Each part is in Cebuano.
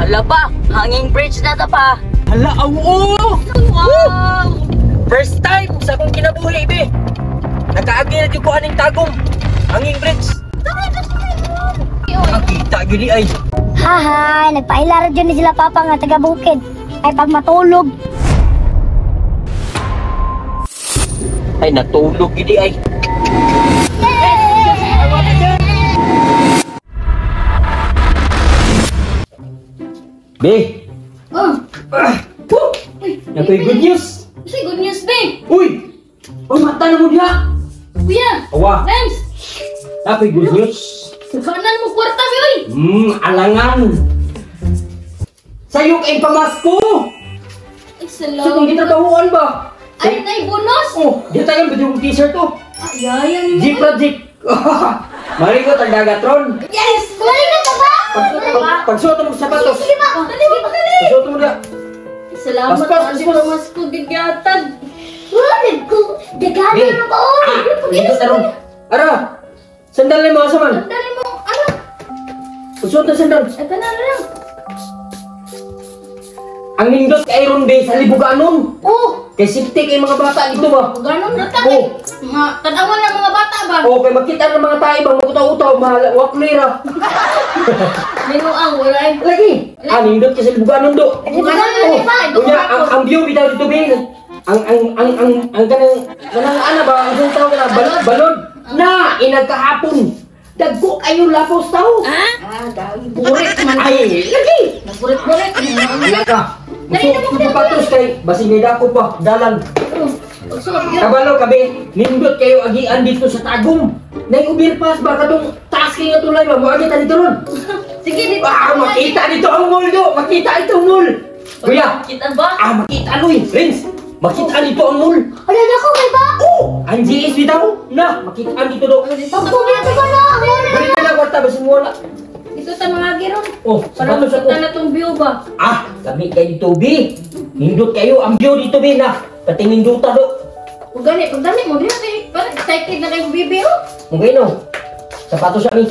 Hala pa, hanging bridge na ta pa. Hala, oo! Wow! First time sa akong kinabuhi, be. Nakaagi na ko aning tagom. Hanging bridge. Ang kita gyud ay. Hahay, nagpailaro dyan ni sila papa nga taga bukid. Ay pag matulog. Ay natulog gyud ay. Be. Oh. Ah. Woo! Nakoy good news. Kasi good news, be. Uy! Uy, mata na mo diha. Kuya. Awa. Lens. Nakoy good news. Kanan mo kwarta, be, uy. Alangan. Sayok ay pamasko. Ay, Sa salamat. kung gitrabahuan ba? Ay, nay bonus. Oh, di tayo ba yung t-shirt to? Ay, ayan G Project. Mali ko tagdagatron. Yes! Balik na ka ba? Pagsuot mo sa sapatos. Sige ba? Dali mo, dali. Pagsuot mo na. Salamat, Paspas, ate, paspas. pamasko, gigyatag. Wala, nagdagana na ko. Dito tarong. Ara. Sandal ni mo asa man. Dali mo, ano? Pagsuot na sandal. Ito na lang. Ang nindot kay Iron Bay sa Libuganon. Oh! Kay safety kay mga bata dito ba? Ganon na ta. Oh. Mga tanawan ng mga bata ba? Oh, kay makita ng mga tae bang magutaw-utaw, walk ra. Minuang, wala ay. Lagi. Ah, nindot kay sa Libuganon do. Ganon na Oh, di ba? unya ang view bitaw dito be. Ang kanang ana ba ang tawag na balod, balod na inagkahapon. Dagko kayo lapos tao. Ah, dahil burit man. Ay, lagi. Nagburit-burit. Wala ka. Gusto ko patos kay basig may dako pa dalan. Kabalo kabe, nindot kayo agian dito sa Tagum. Nay ubirpas ba katong taas kay nga tulay ba moagi ta dito ron. Sige, dito. Ah, makita dito ang mall do. Makita ito ang mall. Kuya, Kita ba? ah makita loy, Rins. Makita dito ang mall. Wala na ko kay ba? Oh, ang GS bitaw. Na, makita dito do. Pagtubig na ko na. Balik na lang kwarta basin mo wala. Dito sa mga giron. Oh, Para sapatos ako. makita na tong view ba? Ah, lami kayo dito, bi. Nindot kayo ang view dito, bi na. Pati ninduta do. O gani, pag dali mo, dito eh. Parang excited na kayo bibi, oh. Mungkin no. Sapatos sa mi.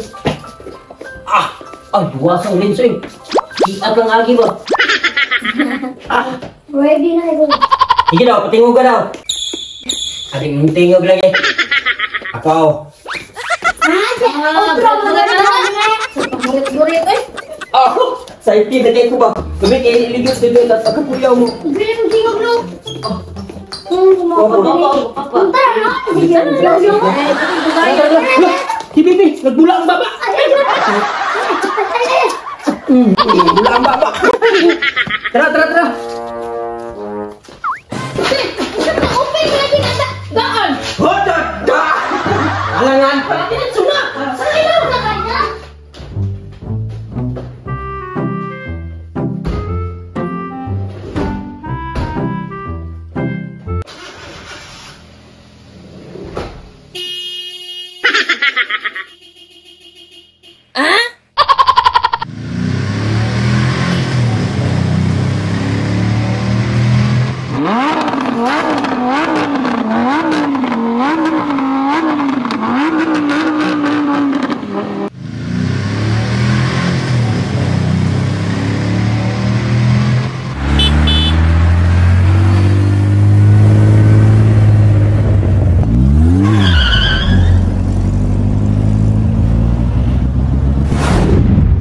Ah, ay duwa sa ulin soy. Iat lang agi ba. Ah, Ready na ko. sige daw, patingog ka daw. Ating tingog lang eh. Ako. Ah, burit-burit eh. Ah, sa iti na kayo ko ba? Gabi kayo iligos dito at pagkapuyaw mo. Green ang tingog no. Oh, Papa, Tara na. Sige, Tara, si Bibi, nagbula ang baba. Bula ang baba. Tara, tara, tara. Open ka na sa daan. Oh, da, da. Alangan. Diretso na. Sa ilaw na kanya.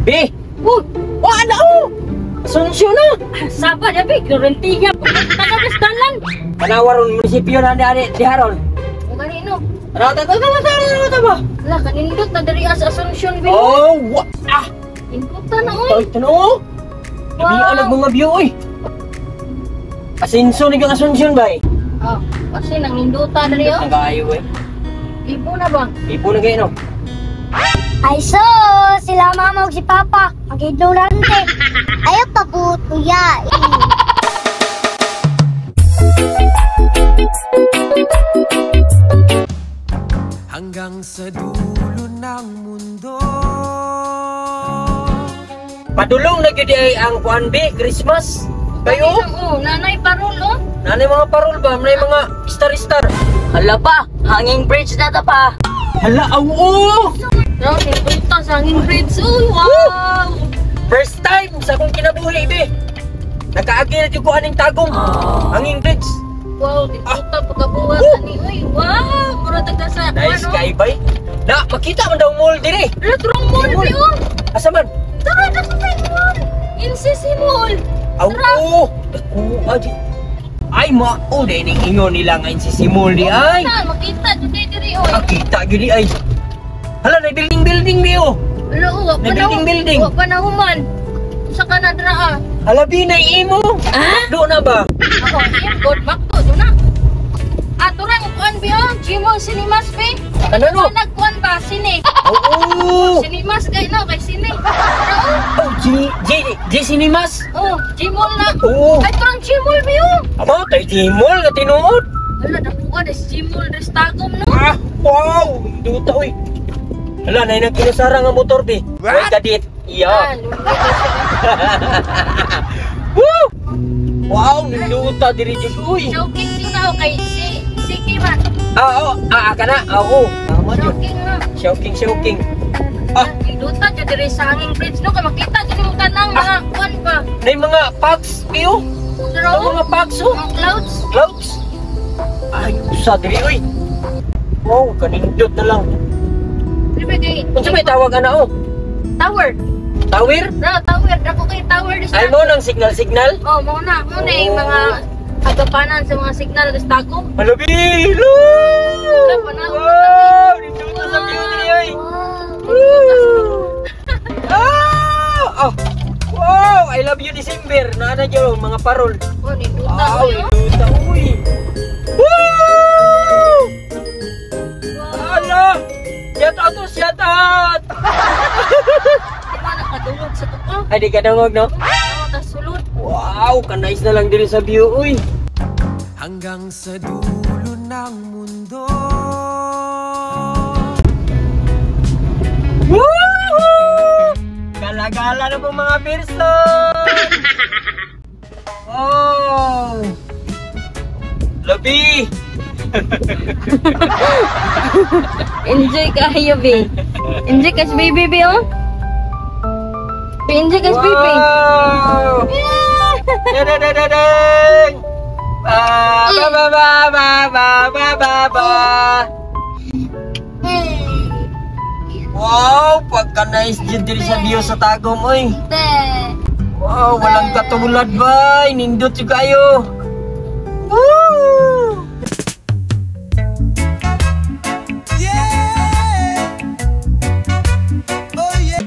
Bi! Uy! Oh, ana oh! Asunsyon na! Saba na be, Florentilla. Taga dalan. Panawaron munisipyo na di diharon. O gani no. Tara, tara, tara, tara, tara, tara. Ala, kanindot na diri sa Asuncion bi. Oh, wa ah! Inputa na oy. Ito, ito no! Wow. Ang mga view, oy! Asinso ni kang Asunsyon ba eh? Ah, kasi nang ninduta diri oh. Ang kaayo eh. Ipo na ba? Ipo na kayo no? Ay so, sila mama ug si papa. Ang ignorante. Ayaw pa kuya. Hanggang sa dulo ng mundo. Padulong na gyud ay ang kuan B, Christmas. Kayo? Oh, nanay parol oh. Nanay mga parol ba? Nanay mga star-star. Hala pa, hanging bridge na ta pa. Hala, oo! No, ninduta sa hanging bridge. Uy, wow. First time sa akong kinabuhi, be. Nakaagi na ko aning Tagum. Hanging bridge. Wow, dito pagkabuhat ani oy. Wow, mura tagda sa nice kay bay. Na makita man daw mall dire. Ala turong mall be oh. Asa man? Tara sa mall. NCC Mall. Aw, oo. Dako aji. Ay mao day ning ingon nila nga NCC Mall di ay. Makita jud diri oy. Makita gyud di ay. Hala na building building bi oh. Ala oh, na building building. Wa pa na human. Sa ka na dra ah. Hala bi na imo. Ah? Do na ba? Ako, good back to do na. Ah, turang kuan bi oh, Gmall Cinemas bi. Ano no? Nagkuan ba sine? Oo. Cinemas kay no, kay sine. Oh, G G G Cinemas. Oh, Gmall na. Oo. Ay turang Gmall bi oh. Amo tay Gmall nga tinuod. Hala dakuan is Gmall des Tagum no. Ah, wow, duta oy. Hala nay nagkinusara nga motor bi. Way kadit. Iya. Woo! Wow, niluta diri jud uy. Joking jud na kay si Siki man. Ah, oh, ah, kana. Oo. Tama jud. Joking na. Shocking, shocking. Ah, niluta jud diri sa hanging bridge no kay makita jud imong tanang mga kuan pa. Nay mga packs biyo. Pero mga packs oh. Mga clouds. Clouds. Ay, usa diri uy. Wow, kanindot na lang. Unsa may tawag ana oh? Tower. Tower? No, tower. Dako kay tower des. Ay mo nang signal-signal? Oh, mo na. Mo na yung mga agapanan sa mga signal des Tagum. Malabi! Wow! Dito sa view diri oy. Ah! Oh. Wow! I love you December. Naa na jud mga parol. Oh, ninduta. Wow, ninduta uy. Woo! Ala! Shout out to shout out! Di ba nakadungog sa tuko? Ay, di ka dungog, no? Sulod. Wow, kanais na lang diri sa view, uy. Hanggang sa dulo ng mundo. Woo! Galagala na po mga person! Wow! Labi! Enjoy kayo, be. Enjoy kas baby, be, oh. Enjoy kas baby. Wow! Dadadadadang! Ba ba ba ba ba ba ba ba. Wow, pagka-nice dyan diri sa view sa Tagum, oy. Wow, walang katulad, bay. Nindot yung kayo. Woo! Yeah! Oh yeah!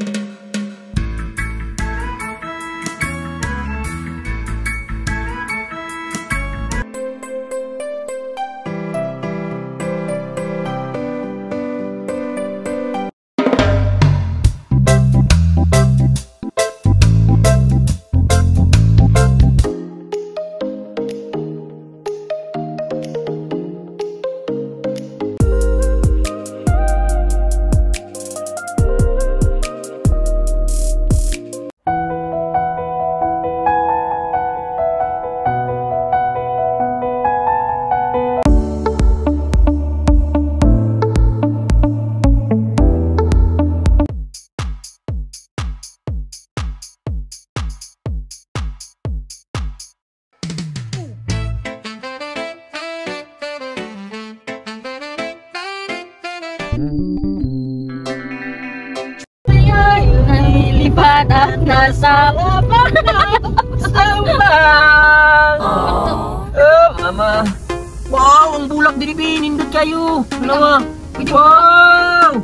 Nalilipat at nasa baba. Sambang! Oh, mama. Wow, ang bulak diri bi, nindot kayo. Ano? Wow!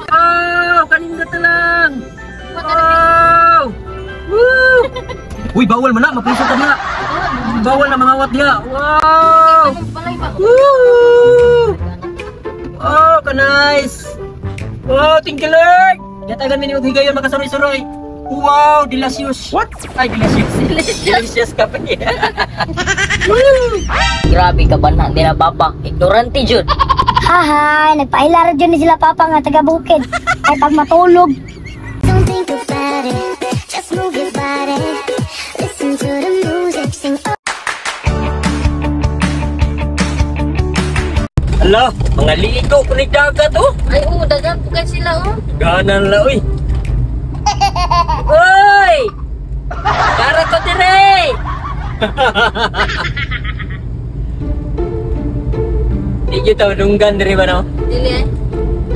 Wow, kanindot na lang. Wow! Woo! Uy, bawal man na, mapuso ta diha. Bawal na mangawat diha. Wow! Woo! Oh, ka-nice. Wow, thank you Lord. Yatagan mi nimo higayon makasuroy-suroy. Wow, delicious. What? Ay, delicious. Delicious ka pa niya. Grabe ka ba na, di na papa. Ignorante jud. Haha, nagpailaro dyan ni sila papa nga taga bukid. Ay pag matulog. Don't think about it, just move your body. Listen to the music, sing. Ala, mga ligo ko ni dagat oh. Ay, oo, dagat po kayo sila oh. Ganan la oy. Oy! Para ko dire! Di jud ta dunggan diri ba no? Dili eh.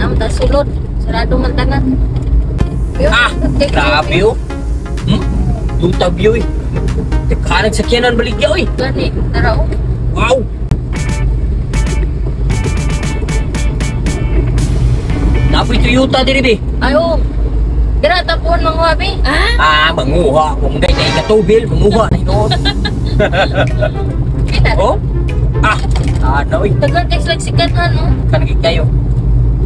Am ta sulod. Sarado man tanan. Ah, grabe oh. Duta view eh. Teka, nagsakyanan baligya oy. Gani, tara oh. Wow. Napoy Toyota diri be. Ay oh. Dira tapuon manguha be. Ah, manguha. Kung gay na ikatubil, manguha na inoon. Kita. Oh? Ah, ano oy. Tagal kay slag sikatan oh. Kanagig kayo.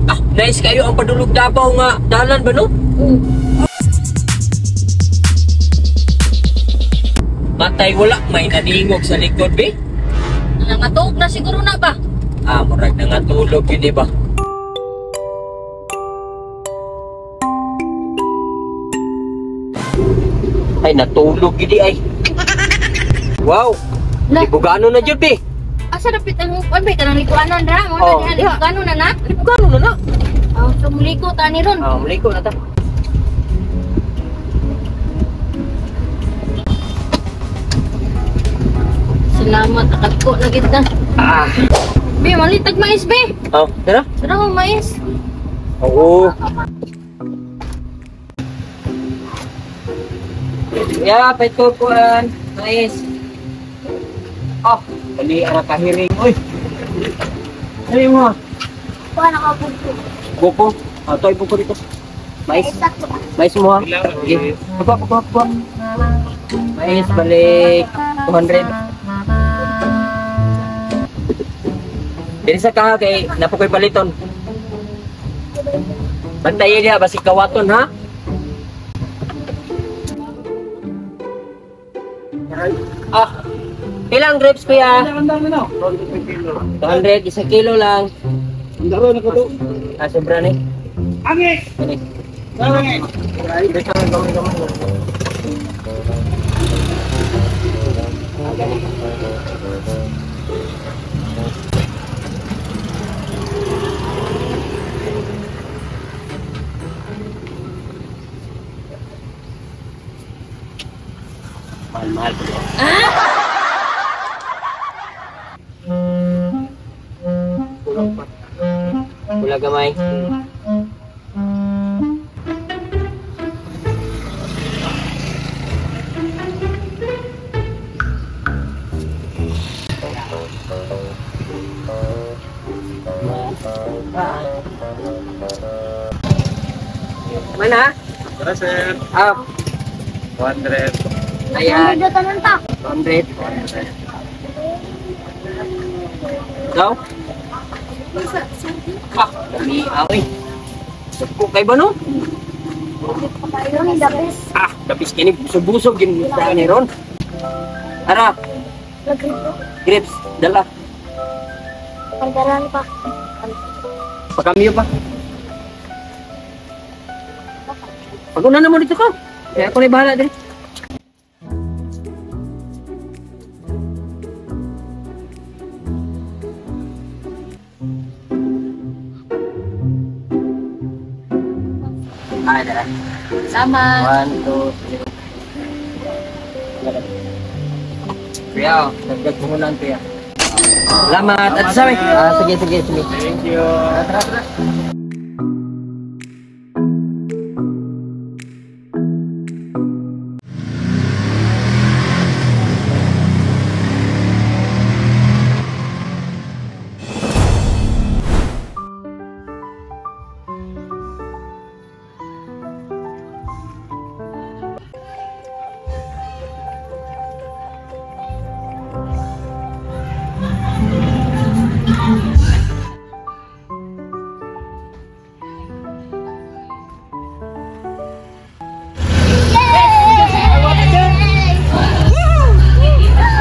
Ah, nice kayo ang padulog Davao nga dalan ba no? Oh. Matay wala may naningog sa likod be. Nangatog na siguro na ba? Ah, murag nangatulog yun di ba? Ay, natulog yun di ay. Wow. Libugano na jud be. Asa dapit ang oy be kanang likuanan ra mo Oh, na diha libugano na na. Libugano na na. Oh, so muliko ta ni ron. Ah, muliko na ta. Salamat akadko na gid na. Ah. Be, malitag mais be. Oh, tara. Tara mo mais. Oo. Ya, peto kuan. Mais. Oh, dali ara kahiring oy. Dali mo. Kuha na ka buko. Buko. Ah, toy buko dito. Mais. Mais mo ha. Sige. Buko, buko, buko. Mais balik 200. Dili sa kaha kay napokoy paliton. Bantaye diha basig kawaton ha. Ah. Ilang grapes kuya? 200, isa kilo lang. Ah, sobra ni. Angit! Ani. Angit! Mahal-mahal po. Pula gamay. Mana? Tara, sir. Ah, 200. ayan. Ano tanan ta? 200. Go. Ah, dami aoy. Sugpo kay ba no? Kayo ni the best. Ah, dapis kini busog-busog gin ni ron. Ara, Nagripo. grapes, dala. Pagdaran pa. Pakamyo pa. Paguna na mo dito ka. Kaya ako na bahala diri. Ay, dara. Salamat. 1, 2, 3. Kuya, dagdag ko muna ang kuya. Salamat. At sabi. Ah, sige, sige, sige. Thank you. Tara, tara.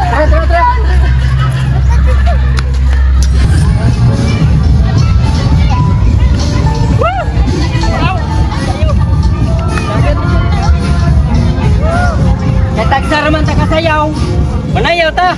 Tara, tara, tara. Katagsa raman ta kasayaw. Manayaw ta.